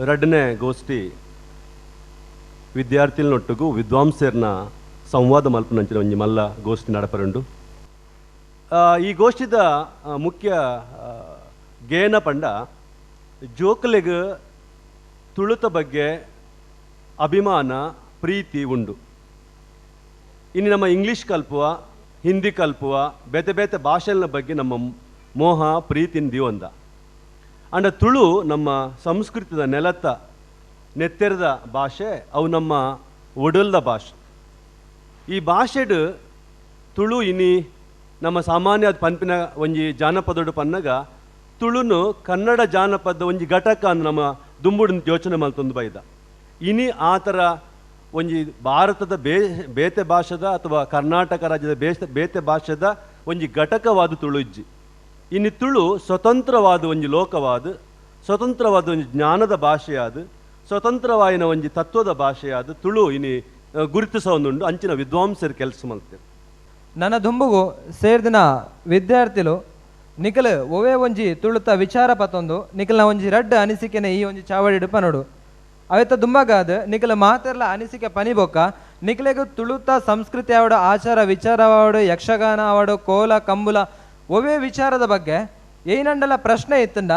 ರಡ್ಡನೇ ಗೋಷ್ಠಿ ವಿದ್ಯಾರ್ಥಿಗಳೊಟ್ಟಿಗೂ ವಿದ್ವಾಂಸರ್ನ ಸಂವಾದ ಮಲ್ಪನಂಚಿನ ಒಂಜಿ ಮಲ್ಲ ಗೋಷ್ಠಿ ನಡಪರುಂಡು. ಈ ಗೋಷ್ಠಿದ ಮುಖ್ಯ ಗೇನ ಪಂಡ ಜೋಕುಲೆಗ್ ತುಳುತ ಬಗ್ಗೆ ಅಭಿಮಾನ ಪ್ರೀತಿ ಉಂಡು. ಇನ್ನು ನಮ್ಮ ಇಂಗ್ಲೀಷ್ ಕಲ್ಪುವ, ಹಿಂದಿ ಕಲ್ಪುವ, ಬೇತೆ ಬೇತೆ ಭಾಷೆಗಳ ಬಗ್ಗೆ ನಮ್ಮ ಮೋಹ ಪ್ರೀತಿನ ದಿವಂದ. ಅಂಡ ತುಳು ನಮ್ಮ ಸಂಸ್ಕೃತಿದ ನೆಲತ್ತ ನೆತ್ತೆರದ ಭಾಷೆ, ಅವು ನಮ್ಮ ಒಡಲ್ದ ಭಾಷೆ. ಈ ಭಾಷೆಡ್ ತುಳು ಇನಿ ನಮ್ಮ ಸಾಮಾನ್ಯ ಪನ್ಪಿನ ಒಂಜಿ ಜಾನಪದಡು ಪನ್ನಗ ತುಳುನು ಕನ್ನಡ ಜಾನಪದ ಒಂಜಿ ಘಟಕ ಅಂದ್ ನಮ್ಮ ದುಂಬುಡು ಯೋಚನೆ ಮಲ್ತೊಂದು ಬೈದ. ಇನಿ ಆ ಥರ ಒಂಜಿ ಭಾರತದ ಬೇತೆ ಭಾಷೆದ ಅಥವಾ ಕರ್ನಾಟಕ ರಾಜ್ಯದ ಬೇತೆ ಭಾಷೆದ ಒಂಜಿ ಘಟಕವಾದ ತುಳು ಇಜ್ಜಿ. ಇನಿ ತುಳು ಸ್ವತಂತ್ರವಾದ ಒಂಜಿ ಲೋಕವಾದ, ಸ್ವತಂತ್ರವಾದ ಒಂಜಿ ಜ್ಞಾನದ ಭಾಷೆಯಾದ, ಸ್ವತಂತ್ರವಾಯಿನ ಒಂಜಿ ತತ್ವದ ಭಾಷೆಯಾದ ತುಳು ಇನಿ ಗುರುತಿಸೋದುಂಡು. ಅಂಚಿನ ವಿದ್ವಾಂಸರು ಕೆಲಸ ಮಲ್ತೇವೆ. ನನ್ನ ದುಂಬುಗು ಸೇರ್ದಿನ ವಿದ್ಯಾರ್ಥಿಲು ನಿಖಲ್ ಒವೇ ಒಂಜಿ ತುಳುತ ವಿಚಾರ ಪತ್ತೊಂದು ನಿಖಲ್ನ ಒಂಜಿ ರಡ್ಡ್ ಅನಿಸಿಕೆನೆ ಈ ಒಂಜಿ ಚಾವಡಿಡು ಪನೋಡು. ಅವೆತ ದುಂಬಗಾದ ನಿಖಲ್ ಮಾತೆರ್ಲ ಅನಿಸಿಕೆ ಪನಿಬೊಕ್ಕ ನಿಖಲೆಗ್ ತುಳುತ ಸಂಸ್ಕೃತಿ ಆವಡು, ಆಚಾರ ವಿಚಾರವಾವಡು, ಯಕ್ಷಗಾನ ಆವಡು, ಕೋಲ ಕಂಬುಲ ಒವೇ ವಿಚಾರದ ಬಗ್ಗೆ ಏನಂಡಲ ಪ್ರಶ್ನೆ ಇತ್ತಂಡ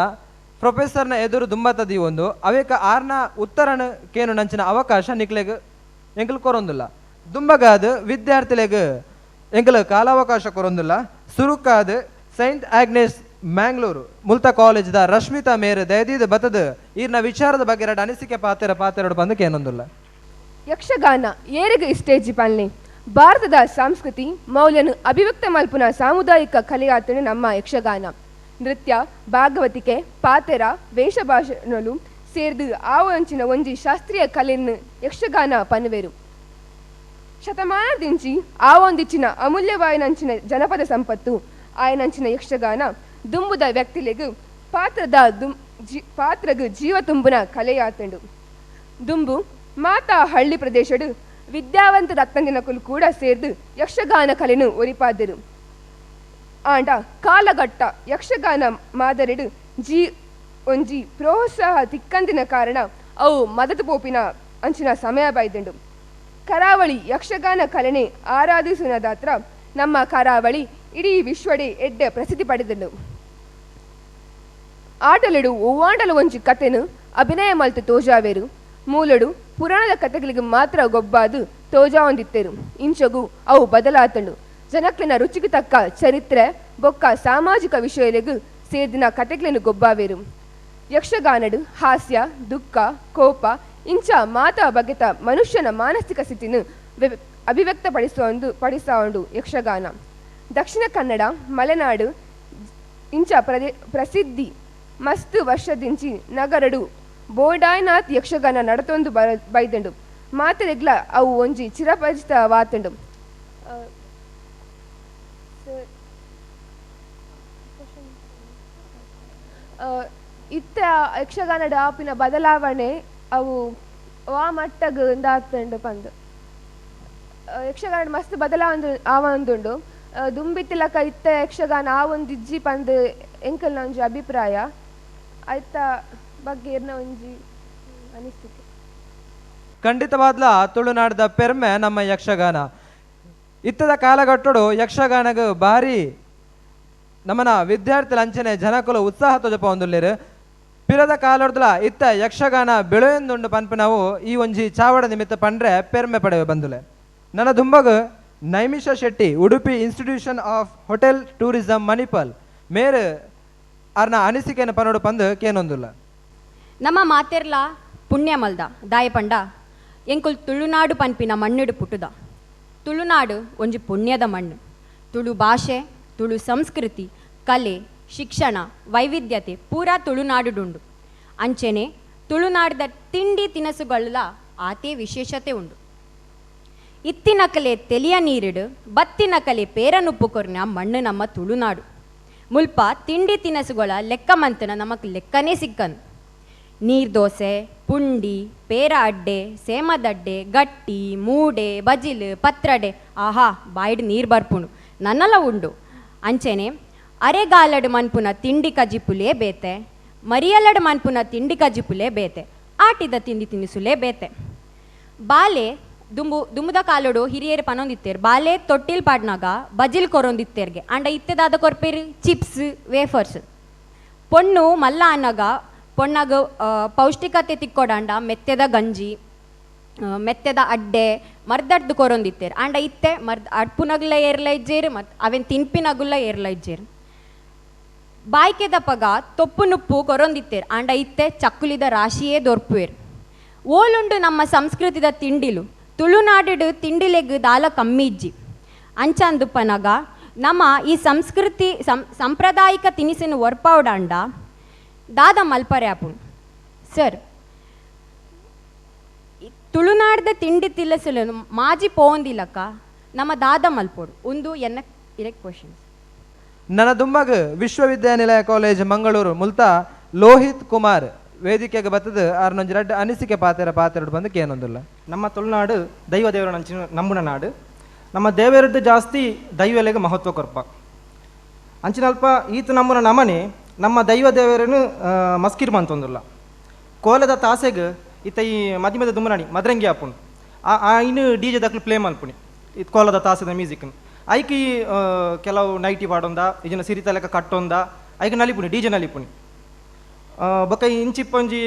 ಪ್ರೊಫೆಸರ್ನ ಎದುರು ದುಂಬತ್ತ ದೀವೊಂದು ಅವೇಕ ಆರ್ನ ಉತ್ತರನ ಕೇನು ನಂಚಿನ ಅವಕಾಶ ನಿಖಲೆಗ್ ಎಂಕಲ್ ಕೊರೊಂದುಲ್ಲ. ದುಂಬಗಾದ ವಿದ್ಯಾರ್ಥಿಲೆಗ್ ಎಂಕಲ್ ಕಾಲಾವಕಾಶ ಕೊರೊಂದುಲ್ಲ. ಸುರುಕಾದ್ ಸೈಂಟ್ ಆಗ್ನೇಸ್ ಮ್ಯಾಂಗ್ಳೂರು ಮುಲ್ತ ಕಾಲೇಜ್ದ ರಶ್ಮಿತಾ ಮೇರ್ ದಯದೀದ್ ಬತ್ತದ ಈರ್ನ ವಿಚಾರದ ಬಗ್ಗೆ ಎರಡು ಅನಿಸಿಕೆ ಪಾತೆರ ಪಾತೆರಡು ಬಂದು ಕೇನೊಂದುಲ್ಲ. ಯಕ್ಷಗಾನ ಏರೆಗ್ ಇಷ್ಟೇಜಿ ಪನ್ಲೆ ಭಾರತದ ಸಂಸ್ಕೃತಿ ಮೌಲ್ಯನು ಅಭಿವ್ಯಕ್ತ ಮಲ್ಪುನ ಸಾಮುದಾಯಿಕ ಕಲೆಯಾತನು ನಮ್ಮ ಯಕ್ಷಗಾನ. ನೃತ್ಯ, ಭಾಗವತಿಕೆ, ಪಾತೆರ, ವೇಷಭಾಷಣಲು ಸೇರ್ದು ಆವಂಚಿನ ಒಂಜಿ ಶಾಸ್ತ್ರೀಯ ಕಲೆಯನ್ನು ಯಕ್ಷಗಾನ ಪನ್ನುವೆರು. ಶತಮಾನದಿಂಚಿ ಆವೊಂದಿಚ್ಚಿನ ಅಮೂಲ್ಯವಾಯಿನಂಚಿನ ಜನಪದ ಸಂಪತ್ತು ಆಯನಂಚಿನ ಯಕ್ಷಗಾನ ದುಂಬುದ ವ್ಯಕ್ತಿಲೆಗ್ ಪಾತ್ರದ ಪಾತ್ರಗ್ ಜೀವ ತುಂಬುನ ಕಲೆಯಾತಂಡು. ದುಂಬು ಮಾತಾ ಹಳ್ಳಿ ಪ್ರದೇಶಡು ವಿದ್ಯಾವಂತ ರತ್ನದಿನಕುಲು ಕೂಡ ಸೇರ್ದು ಯಕ್ಷಗಾನ ಕಲೆನು ಒರಿಪಾದರು. ಆಂಡ ಕಾಲಘಟ್ಟ ಯಕ್ಷಗಾನ ಮಾದರಿಡು ಒಂಜಿ ಪ್ರೋತ್ಸಾಹ ತಿಕ್ಕಂದಿನ ಕಾರಣ ಅವು ಮದತು ಪೋಪಿನ ಅಂಚಿನ ಸಮಯ ಬೈದುಂಡು. ಕರಾವಳಿ ಯಕ್ಷಗಾನ ಕಲೆನೆ ಆರಾಧಿಸುವುದಾತ್ರ ನಮ್ಮ ಕರಾವಳಿ ಇಡೀ ವಿಶ್ವಡೇ ಎಡ್ಡೆ ಪ್ರಸಿದ್ಧಿ ಪಡೆದುಂಡು. ಆಟಲಿಡು ಒವ್ವಾಂಡಲ ಒಂಜಿ ಕತೆನು ಅಭಿನಯ ಮಲ್ತು ತೋಜಾವೇರು. ಮೂಲಡು ಪುರಾಣದ ಕತೆಗಳಿಗೆ ಮಾತ್ರ ಗೊಬ್ಬಾದು ತೋಜಾವಂದಿತ್ತೇರು. ಇಂಚಗು ಅವು ಬದಲಾತಂಡು. ಜನಕ್ಲಿನ ರುಚಿಗೆ ತಕ್ಕ ಚರಿತ್ರೆ ಬೊಕ್ಕ ಸಾಮಾಜಿಕ ವಿಷಯಲೆಗು ಸೇರ್ದಿನ ಕತೆಗಳನ್ನು ಗೊಬ್ಬಾವೇರು. ಯಕ್ಷಗಾನಡು ಹಾಸ್ಯ, ದುಃಖ, ಕೋಪ ಇಂಚ ಮಾತಾ ಬಗೆತ ಮನುಷ್ಯನ ಮಾನಸಿಕ ಸ್ಥಿತಿನ ಅಭಿವ್ಯಕ್ತಪಡಿಸುವಂದು ಪಡಿಸೋಂಡು ಯಕ್ಷಗಾನ. ದಕ್ಷಿಣ ಕನ್ನಡ, ಮಲೆನಾಡು ಇಂಚ ಪ್ರಸಿದ್ಧಿ ಮಸ್ತ್ ವರ್ಷದಿಂಚಿ ನಗರಡು ಬೋಡಾಯ್ನಾಥ್ ಯಕ್ಷಗಾನ ನಡತೊಂದು ಬೈದಂಡು. ಮಾತೆರೆಗ್ಲ ಅವು ಒಂಜಿ ಚಿರಪರಿಚಿತ ವಾತಂಡು. ಇತ್ತ ಯಕ್ಷಗಾನದ ಆಪಿನ ಬದಲಾವಣೆ ಅವು ವಾ ಮಟ್ಟಗ್ ಇಂದಾತಂಡು ಪಂದು ಯಕ್ಷಗಾನ ಮಸ್ತ್ ಬದಲಾವಣೆ ಆವಂದುಂಡು. ದುಂಬಿತ್ತಿಲಕ ಇತ್ತ ಯಕ್ಷಗಾನ ಆ ಒಂದು ಇಜ್ಜಿ ಪಂದು ಎಂಕಲ್ನ ಒಂಜಿ ಅಭಿಪ್ರಾಯ. ಆಯ್ತ ಬಗ್ಗೆ ಇರ್ನ ಒಂಜಿ ಅನಿಸಿಕೆ. ಖಂಡಿತವಾದ್ಲ ತುಳುನಾಡದ ಪೆರ್ಮೆ ನಮ್ಮ ಯಕ್ಷಗಾನ. ಇತ್ತದ ಕಾಲಘಟ್ಟಡು ಯಕ್ಷಗಾನಗ ಭಾರಿ ನಮ್ಮನ ವಿದ್ಯಾರ್ಥಿಗಳ ಅಂಚನೆ ಜನಕುಲು ಉತ್ಸಾಹ ತೋಜಪ ಹೊಂದುಲ್ಲೇರು. ಪಿರದ ಕಾಲೊಡ್ದಲ ಇತ್ತ ಯಕ್ಷಗಾನ ಬೆಳೆಯೊಂದುಂಡು ಪನ್ಪಿನವು ಈ ಒಂಜಿ ಚಾವಡ ನಿಮಿತ್ತ ಪಂಡ್ರೆ ಪೆರ್ಮೆ ಪಡೆಯುವ ಬಂದುಲೆ. ನನ್ನ ದುಂಬಗ್ Naimisha Shetty, Udupi institution of hotel tourism Manipal ಮೇರ್ ಅರ್ನ ಅನಿಸಿಕೆನ ಪನೋಡು ಪಂದು ಕೇನೊಂದುಲ್ಲ. ನಮ್ಮ ಮಾತೆರ್ಲ ಪುಣ್ಯ ಮಲ್ದ ದಾಯ ಪಂಡ ಎಂಕುಲ್ ತುಳುನಾಡು ಪನ್ಪಿನ ಮಣ್ಣುಡು ಪುಟ್ಟುದ. ತುಳುನಾಡು ಒಂಜಿ ಪುಣ್ಯದ ಮಣ್ಣು. ತುಳು ಭಾಷೆ, ತುಳು ಸಂಸ್ಕೃತಿ, ಕಲೆ, ಶಿಕ್ಷಣ, ವೈವಿಧ್ಯತೆ ಪೂರಾ ತುಳುನಾಡುಡುಂಡು. ಅಂಚೆನೆ ತುಳುನಾಡದ ತಿಂಡಿ ತಿನಸುಗಳ ಆತೇ ವಿಶೇಷತೆ ಉಂಡು. ಇತ್ತಿನ ಕಲೆ ತೆಲಿಯ ನೀರಿಡು ಬತ್ತಿನ ಕಲೆ ಪೇರನುಪ್ಪು ಕೊರ್ನ ಮಣ್ಣು ನಮ್ಮ ತುಳುನಾಡು. ಮುಲ್ಪ ತಿಂಡಿ ತಿನಸುಗಳ ಲೆಕ್ಕ ಮಂತನ ನಮಕ್ ಲೆಕ್ಕನೇ ಸಿಕ್ಕನ್. ನೀರ್ ದೋಸೆ, ಪುಂಡಿ, ಪೇರ ಅಡ್ಡೆ, ಸೇಮದಡ್ಡೆ, ಗಟ್ಟಿ, ಮೂಡೆ, ಬಜಿಲು, ಪತ್ರಡೆ, ಆಹಾ ಬಾಯ್ಡ್ ನೀರು ಬರ್ಪುಂಡು ನನ್ನಲ ಉಂಡು. ಅಂಚೆನೆ ಅರೆಗಾಲಡ್ ಮನ್ಪುನ ತಿಂಡಿ ಕಜಿಪುಲೇ ಬೇತೆ, ಮರಿಯಲಡ್ ಮನ್ಪುನ ತಿಂಡಿ ಕಜಿಪುಲೇ ಬೇತೆ. ನಾಟಿದ ತಿಂಡಿ ತಿನಿಸುಲೇ ಬೇತೆ. ಬಾಲೆ ದುಂಬು ದುಂಬುದ ಕಾಲೋಡು ಹಿರಿಯರು ಪನೊಂದಿತ್ತೇರು ಬಾಲೆ ತೊಟ್ಟಿಲ್ ಪಾಡ್ನಾಗ ಬಜಿಲ್ ಕೊರೊಂದಿತ್ತೇರ್ಗೆ ಅಂಡ ಇತ್ತೆದಾದ ಕೊರ್ಪೇರು ಚಿಪ್ಸ್ ವೇಫರ್ಸ್. ಪೊಣ್ಣು ಮಲ್ಲ ಅನ್ನಗ ಪೊಣ್ಣಗ ಪೌಷ್ಟಿಕತೆ ತಿಕ್ಕೊಡಾಂಡ ಮೆತ್ತೆದ ಗಂಜಿ ಮೆತ್ತೆದ ಅಡ್ಡೆ ಮರ್ದಡ್ದು ಕೊರೊಂದಿತ್ತೇರು ಆಂಡ ಇತ್ತೆ ಮರ್ದ್ ಅಡ್ಪುನಗುಲ ಏರ್ಲ ಇಜ್ಜೇರು ಮತ್ತು ಅವೇನು ತಿನ್ಪಿನಗುಲ್ಲ ಏರ್ಲ ಇಜ್ಜೇರು. ಬಾಯ್ಕೆದ ಪಗ ತೊಪ್ಪು ನುಪ್ಪು ಕೊರೊಂದಿತ್ತೇರು ಆಂಡ ಇತ್ತೆ ಚಕ್ಕುಲಿದ ರಾಶಿಯೇ ದೊರ್ಪುವೇರು. ಓಲುಂಡು ನಮ್ಮ ಸಂಸ್ಕೃತಿದ ತಿಂಡಿಲು ತುಳುನಾಡು ತಿಂಡಿಲೆಗ್ ದಾಲ ಕಮ್ಮಿ ಇಜ್ಜಿ ಅಂಚಂದುಪ್ಪನಗ ನಮ್ಮ ಈ ಸಂಸ್ಕೃತಿ ಸಾಂಪ್ರದಾಯಿಕ ತಿನಿಸಿನ ಒರ್ಪಾವಡಾಂಡ ದಾದ ಮಲ್ಪರೆ ಆಪುಂಡು. ಸರ್, ತುಳುನಾಡ್ದ ತಿಂಡಿ ತಿಲಸಲು ಮಾಜಿ ಪೋಂದಿಲ್ಲಕ್ಕ ನಮ್ಮ ದಾದ ಮಲ್ಪೋಡು ಒಂದು ಎನ್ನ ಇರೆಕ್ ಕ್ವಶನ್ಸ್. ನನ್ನ ದುಂಬಾಗ ವಿಶ್ವವಿದ್ಯಾನಿಲಯ ಕಾಲೇಜ್ ಮಂಗಳೂರು ಮುಲ್ತ ಲೋಹಿತ್ ಕುಮಾರ್ ವೇದಿಕೆಗೆ ಬತ್ತದ ಆರ್ನೊಂಜಿ ರಡ್ಡ್ ಅನಿಸಿಕೆ ಪಾತೆರ ಪಾತೆರಡು ಬಂದು ಕೇನೊಂದುಲ್ಲ. ನಮ್ಮ ತುಳುನಾಡು ದೈವ ದೇವರ ನಂಚಿನ ನಂಬುನ ನಾಡು. ನಮ್ಮ ದೇವರದ್ದು ಜಾಸ್ತಿ ದೈವಲೆಗೆ ಮಹತ್ವ ಕೊರ್ಪ ಅಂಚಿನಲ್ಪ ಈತ ನಮ್ಮನ ನಮನೆ ನಮ್ಮ ದೈವ ದೇವರನ್ನು ಮಸ್ಕಿರ್ ಮಂತೊಂದುಲ್ಲ. ಕೋಲದ ತಾಸೆಗೆ ಇತ್ತ ಈ ಮದಿಮದ ದುಮ್ಮನಾಡಿ ಮದ್ರಂಗಿ ಆಪುಂಡು ಆ ಇನ್ನು ಡಿ ಜೆ ದಕ್ಲು ಪ್ಲೇ ಮಲ್ಪುಣಿ ಇದು ಕೋಲದ ತಾಸೆದ ಮ್ಯೂಸಿಕ್ ಐಕ್ ಈ ಕೆಲವು ನೈಟಿ ಪಾಡೊಂದ ಇಜನ ಸಿರಿತ ಲೆಕ್ಕ ಕಟ್ಟೊಂದ ಐಕ್ ನಲಿಪುಣಿ ಡಿ ಜೆ ನಲಿಪುಣಿ. ಬೊಕ್ಕ ಇಂಚಿಪ್ಪೊಂಜಿ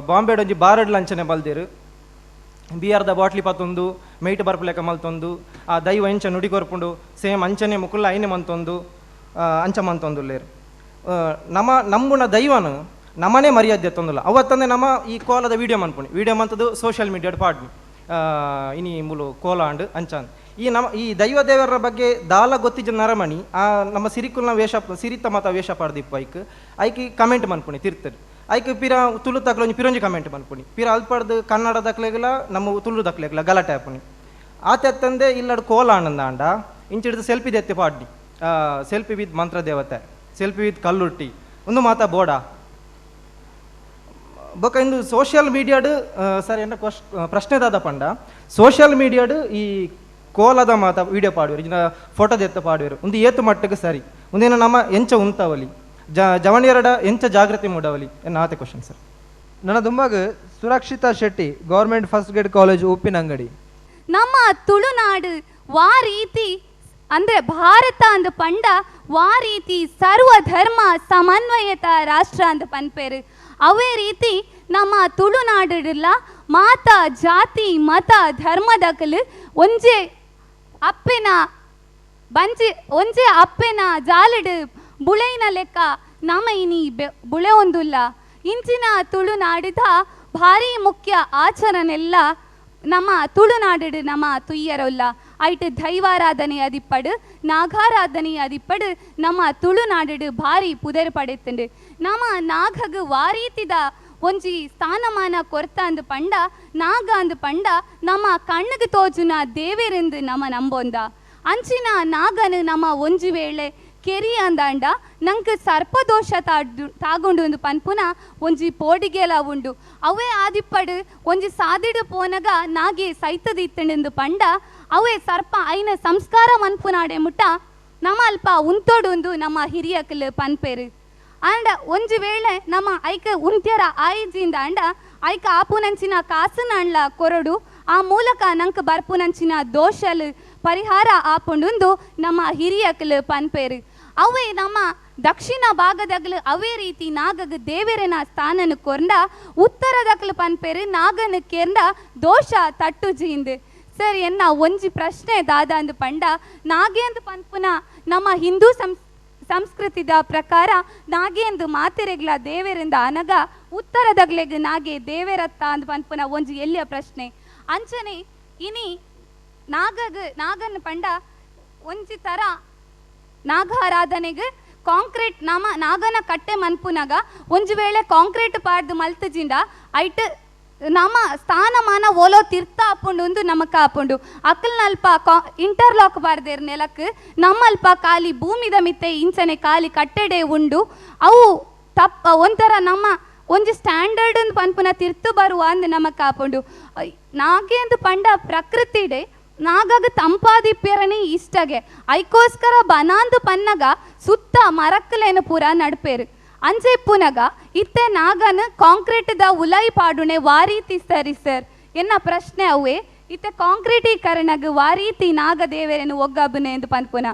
ಬಾಂಬೆಡ್ ಒಂಜಿ ಬಾರಡ್ ಲಂಚನೆ ಬಲ್ದೇರು ಬಿಯರ್ದ ಬಾಟ್ಲಿ ಪತ್ತೊಂದು ಮೇಟ್ ಬರ್ಪು ಲೆಕ್ಕ ಮಲ್ತೊಂದು ಆ ದೈವ ಇಂಚ ನುಡಿ ಕೊರ್ಪುಂಡು ಸೇಮ್ ಅಂಚನೆ ಮುಕುಲ್ಲ ಐನೆ ಮಂತೊಂದು ಅಂಚ ಮಂತೊಂದುಲ್ಲೇರು. ನಮ್ಮ ನಂಬುನ ದೈವನು ನಮ್ಮನೇ ಮರ್ಯಾದೆ ತೊಂದಲ್ಲ ಅವತ್ತಂದ್ರೆ ನಮ್ಮ ಈ ಕೋಲದ ವೀಡಿಯೋ ಮನ್ಪುಣಿ ವೀಡಿಯೋ ಮಂತದ್ದು ಸೋಷಿಯಲ್ ಮೀಡಿಯಾಡ್ ಪಾಡ್ನಿ ಇನಿ ಮೂಲು ಕೋಲ ಅಂಡ್ ಅಂಚಾನ್ ಈ ನಮ್ಮ ಈ ದೈವ ದೇವರ ಬಗ್ಗೆ ದಾಲ ಗೊತ್ತಿಜ ನರಮಣಿ ಆ ನಮ್ಮ ಸಿರಿಕುಲ್ನ ವೇಷ ಸಿರಿತ ಮಾತ ವೇಷ ಪಾಡ್ದಿಪ್ಪ ಐಕ್ ಐಕ್ ಕಮೆಂಟ್ ಮನ್ಪುಣಿ ತಿರ್ತರು ಐಕ್ ಪಿರ ತುಳು ತಕ್ಲೊಂಜಿ ಪಿರೊಂಜಿ ಕಮೆಂಟ್ ಮನ್ಪುಣಿ ಪಿರ ಅಲ್ಪಾಡ್ದು ಕನ್ನಡ ದಕ್ಲೆಗ್ಲ ನಮ್ಮ ತುಳು ದಕ್ಲೆಗ್ಲ ಗಲಾಟೆ ಆಪುಣಿ ಆತೆತ್ತಂದೆ ಇಲ್ಲಡ್ ಕೋಲ ಆನಂದಾಂಡ ಇಂಚಿಡ್ದು ಸೆಲ್ಫಿ ದೆತ್ತಿ ಪಾಡ್ನಿ ಸೆಲ್ಫಿ ವಿತ್ ಮಂತ್ರ ದೇವತೆ ಸೆಲ್ಫಿ ವಿತ್ ಕಲ್ಲುಟ್ಟಿ ಒಂದು ಮಾತಾ ಬೋಡ. ಬೊಕ ಇಂದು ಸೋಷಿಯಲ್ ಮೀಡಿಯಾಡ್ ಸರ್ ಎನ್ನ ಪ್ರಶ್ನೆ ದಾದ ಪಂಡ ಸೋಷಿಯಲ್ ಮೀಡಿಯಾಡ್ ಈ ಕೋಲದ ಮಾತ ವೀಡಿಯೋ ಪಾಡುವರು ಇಜಿನ ಫೋಟೋ ದೆತ್ತ ಪಾಡುವರು ಒಂದು ಏತು ಮಟ್ಟಕ್ಕೆ ಸರಿ ಒಂದೇನು ನಮ್ಮ ಎಂಚ ಉಂತಾವಲಿ ಜವಣಿಯರಡ ಎಂಚ ಜಾಗೃತಿ ಮೂಡವಲಿ ಎನ್ನ ಆತೆ ಕ್ವಶನ್ ಸರ್. ನನ್ನ ದುಂಬಾಗ Surakshita Shetty government first grade college Uppinangady. ನಮ್ಮ ತುಳುನಾಡು ವಾ ರೀತಿ ಅಂದರೆ ಭಾರತ ಅಂದ ಪಂಡ ವಾ ರೀತಿ ಸರ್ವಧರ್ಮ ಸಮನ್ವಯತ ರಾಷ್ಟ್ರ ಅಂದ ಪನ್ಪೇರು ಅವೇ ರೀತಿ ನಮ್ಮ ತುಳುನಾಡುಲ್ಲ ಮಾತ ಜಾತಿ ಮತ ಧರ್ಮದಕಲು ಒಂಜೆ ಅಪ್ಪೆನ ಬಂಜಿ ಒಂಜೆ ಅಪ್ಪೆನ ಜಾಲಡು ಬುಳೆಯಿನ ಲೆಕ್ಕ ನಮ್ಮ ಇನಿ ಬುಳೆ ಒಂದುಲ್ಲ. ಇಂಚಿನ ತುಳುನಾಡಿದ ಭಾರಿ ಮುಖ್ಯ ಆಚರಣೆಲ್ಲ ನಮ್ಮ ತುಳುನಾಡು ನಮ್ಮ ತುಯ್ಯರೊಲ್ಲ ಐಟ್ ದೈವಾರಾಧನೆ ಅದಿಪ್ಪಡು ನಾಗಾರಾಧನೆ ಅದಿಪ್ಪಡು ನಮ್ಮ ತುಳುನಾಡು ಭಾರಿ ಪುದರ್ ಪಡೆತುಂಡು. ನಮ್ಮ ನಾಗಗ್ ವಾರೀತಿದ ಒಂಜಿ ಸ್ಥಾನಮಾನ ಕೊರ್ತ ಅಂದು ಪಂಡ ನಾಗ ಅಂದು ಪಂಡ ನಮ್ಮ ಕಣ್ಣುಗೆ ತೋಜುನ ದೇವೆರೆಂದು ನಮ್ಮ ನಂಬೊಂದ ಅಂಚಿನ ನಾಗನು ನಮ್ಮ ಒಂಜಿ ವೇಳೆ ಕೆರಿ ಅಂದಾಂಡ ನಂಗೆ ಸರ್ಪದೋಷ ತಾಗೊಂಡು ಒಂದು ಪನ್ಪುನ ಒಂಜಿ ಪೋಡಿಗೆಲ ಉಂಡು. ಅವೇ ಆದಿಪ್ಪಡು ಒಂಜಿ ಸಾದಿಡು ಪೋನಗ ನಾಗೆ ಸೈತದಿತ್ತಂಡು ಪಂಡ ಅವೇ ಸರ್ಪ ಐನ ಸಂಸ್ಕಾರ ಮನ್ಪುನಾಡೆ ಮುಟ್ಟ ನಮ್ಮ ಅಲ್ಪ ಉಂತೋಡುಂದು ನಮ್ಮ ಹಿರಿಯಕಲು ಪನ್ಪೇರು. ಆಂಡ ಒಂಜಿ ವೇಳೆ ನಮ್ಮ ಐಕ ಉಂತ್ಯರ ಆಯಿಜಿಂದ ಅಂಡ ಐಕ ಆಪುನಂಚಿನ ಕಾಸುನಾಂಡ್ಲ ಕೊರಡು ಆ ಮೂಲಕ ನಂಗೆ ಬರ್ಪುನಂಚಿನ ದೋಷಲು ಪರಿಹಾರ ಆಪುಂಡುಂದು ನಮ್ಮ ಹಿರಿಯಕಲು ಪನ್ಪೇರು. ಅವೇ ನಮ್ಮ ದಕ್ಷಿಣ ಭಾಗದಗಲು ಅವೇ ರೀತಿ ನಾಗಗ ದೇವರನ ಸ್ಥಾನನು ಕೊರ್ಂಡ ಉತ್ತರದಗಲು ಪನ್ಪೇರು ನಾಗನು ಕೆರ್ಂಡ ದೋಷ ತಟ್ಟು ಜೀಂದು. ಸರ್ ಎನ್ನ ಒಂಜಿ ಪ್ರಶ್ನೆ ದಾದ ಅಂದು ಪಂಡ ನಾಗೇಂದು ಪನ್ಪುನ ನಮ್ಮ ಹಿಂದೂ ಸಂಸ್ಕೃತಿದ ಪ್ರಕಾರ ನಾಗೇಂದು ಮಾತೆರೆಗ್ಲ ದೇವರಿಂದ ಅನಗ ಉತ್ತರದಗ್ಲೆಗ್ ನಾಗೆ ದೇವರತ್ತ ಅಂದು ಪನ್ಪುನ ಒಂಜಿ ಎಲ್ಲಿಯ ಪ್ರಶ್ನೆ. ಅಂಚನೆ ಇನಿ ನಾಗಗ ನಾಗನ್ ಪಂಡ ಒಂಜಿ ತರ ನಾಗಾರಾಧನೆಗೆ ಕಾಂಕ್ರೀಟ್ ನಮ್ಮ ನಾಗನ ಕಟ್ಟೆ ಮನ್ಪುನಾಗ ಒಂಜಿ ವೇಳೆ ಕಾಂಕ್ರೀಟ್ ಪಾಡ್ದು ಮಲ್ತಜಿಂಡ ಐಟ್ ನಮ್ಮ ಸ್ಥಾನಮಾನ ಓಲೋ ತಿರ್ತ ಆಪುಂಡು ಒಂದು ನಮಕ ಆಪುಂಡು ಅಕ್ಕಲ್ನಲ್ಪ ಇಂಟರ್ಲಾಕ್ ಬಾರ್ದೇರ್ ನೆಲಕ್ಕೆ ನಮ್ಮಲ್ಪ ಖಾಲಿ ಭೂಮಿದ ಮಿತ್ತೆ ಇಂಚನೆ ಖಾಲಿ ಕಟ್ಟಡೆ ಉಂಡು ಅವು ತಪ್ಪ ಒಂಥರ ನಮ್ಮ ಒಂಜಿ ಸ್ಟ್ಯಾಂಡರ್ಡ್ ಒಂದು ಪನ್ಪುನ ತಿರ್ತು ಬರುವ ಅಂದ್ ನಮಕ ಆಪುಂಡು. ನಾಗೇಂದು ಪಂಡ ಪ್ರಕೃತಿಡೆ ನಾಗಾಗ ತಂಪಾದಿಪ್ಪೇರನೆ ಇಷ್ಟಗೆ ಐಕೋಸ್ಕರ ಬನಾಂದು ಪನ್ನಗ ಸುತ್ತ ಮರಕ್ಕಲೇನು ಪೂರ ನಡ್ಪೇರು. ಅಂಚೆ ಇಪ್ಪುನಗ ಇತ್ತೆ ನಾಗನ್ ಕಾಂಕ್ರೀಟ್ದ ಉಲೈ ಪಾಡುಣೆ ವಾರೀತಿ ಸರಿ ಸರ್. ಎನ್ನ ಪ್ರಶ್ನೆ ಅವೇ, ಇತ್ತೆ ಕಾಂಕ್ರೀಟೀಕರಣಗ್ ವಾರೀತಿ ನಾಗ ದೇವರನ್ನು ಒಗ್ಗಬನೆ ಎಂದು ಪನ್ಪುನ.